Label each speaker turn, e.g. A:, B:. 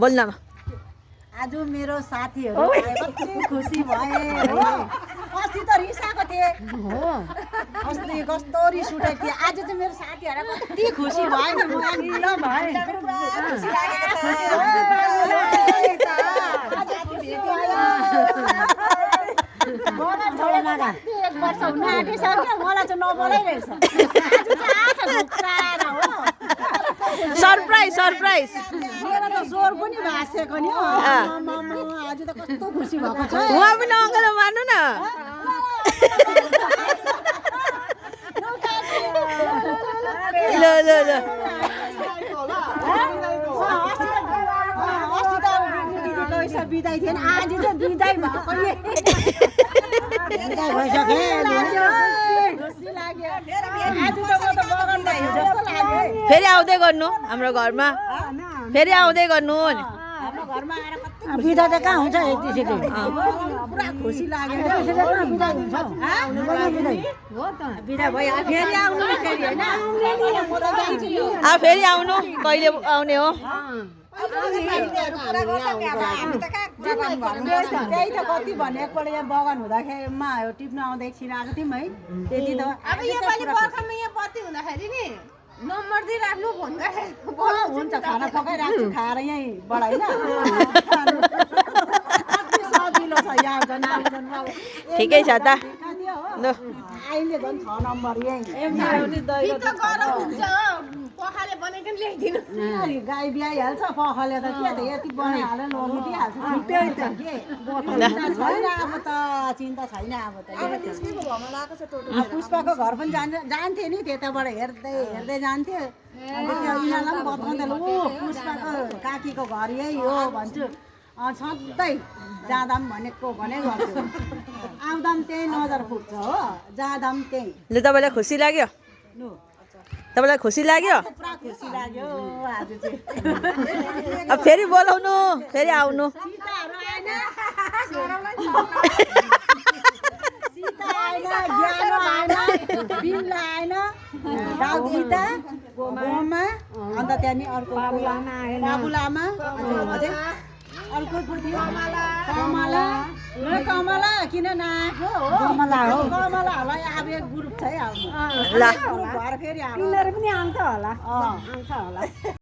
A: बोल्न
B: आज मेरो साथीहरू आए कति खुसी भए हो अस्ति त रिसाएको थिए हो अस्ति कस्तो रिस उठेको थिए आज चाहिँ मेरो साथीहरू कति खुसी भयो नि म एकदम खुसी लागेको बगान छोडेर एक वर्ष हुन आँटिसक्यो मलाई चाहिँ नबोलाइरहेछ आज चाहिँ आछ ढुक्राएर हो
A: सरप्राइज सरप्राइज
B: मेरो त जोर पनि भाँसेको नि हो आज त कस्तो खुसी भएको छ
A: उहाँ पनि अङ्कल मान्नु न ल ल ल
B: बिदाई थिएन आज चाहिँ बिदाई भएको
A: फेरि आउँदै गर्नु हाम्रो घरमा फेरि आउँदै गर्नु
B: बिदा चाहिँ कहाँ हुन्छ यतिसिकै पुरा खुसी लाग्यो बिदा भयो फेरि आउनु फेरि होइन
A: फेरि आउनु कहिले आउने हो
B: त्यही त कति भने एकपल्ट यहाँ बगान हुँदाखेरिमा टिप्न आउँदा एकछिन आएको थियौँ है त्यति त
C: अब योपालि बर्खामा यहाँ बत्ती हुँदाखेरि नि नम्बर दिइराख्नु फोन गरेर
B: हुन्छ खाना पकाइराख्छु खाएर यहीँबाट होइन सजिलो छ यहाँ झन्
A: ठिकै छ त ल
B: अहिले झन् 6 नम्बर यहीँ
C: गरम हुन्छ पखाले बनेको नि ल्याइदिनु
B: गाई बिहाइहाल्छ पखले त के त यति बनाइहाल्यो लगिदिइहाल्छ छैन अब त चिन्ता छैन अब त पुष्पाको घर पनि जान्थे नि त्यताबाट हेर्दै हेर्दै जान्थे यिनीहरूलाई पनि बताउँदै ल पुष्पाको काकीको घर यही हो भन्छु सधैँ जाँदा पनि भनेको गर्छु आउँदा पनि त्यही नजर पुग्छ हो जाँदा पनि त्यही
A: ल तपाईँलाई खुसी लाग्यो तपाईँलाई खुसी लाग्यो
B: पुरा खुसी लाग्यो आज चाहिँ
A: अब फेरि बोलाउनु फेरि आउनु
B: सीताहरू आएन सीता आएन ज्ञानो आएन बिमला आएन गीता गोमा अन्त त्यहाँदेखि अर्को बाबु लामा अर्को कमला कमला किन नआएको हो कमलाहरूलाई अब एक ग्रुप छ है आउनु
A: ल
B: ग्रुप भएर फेरि आउनु पनि आउँछ होला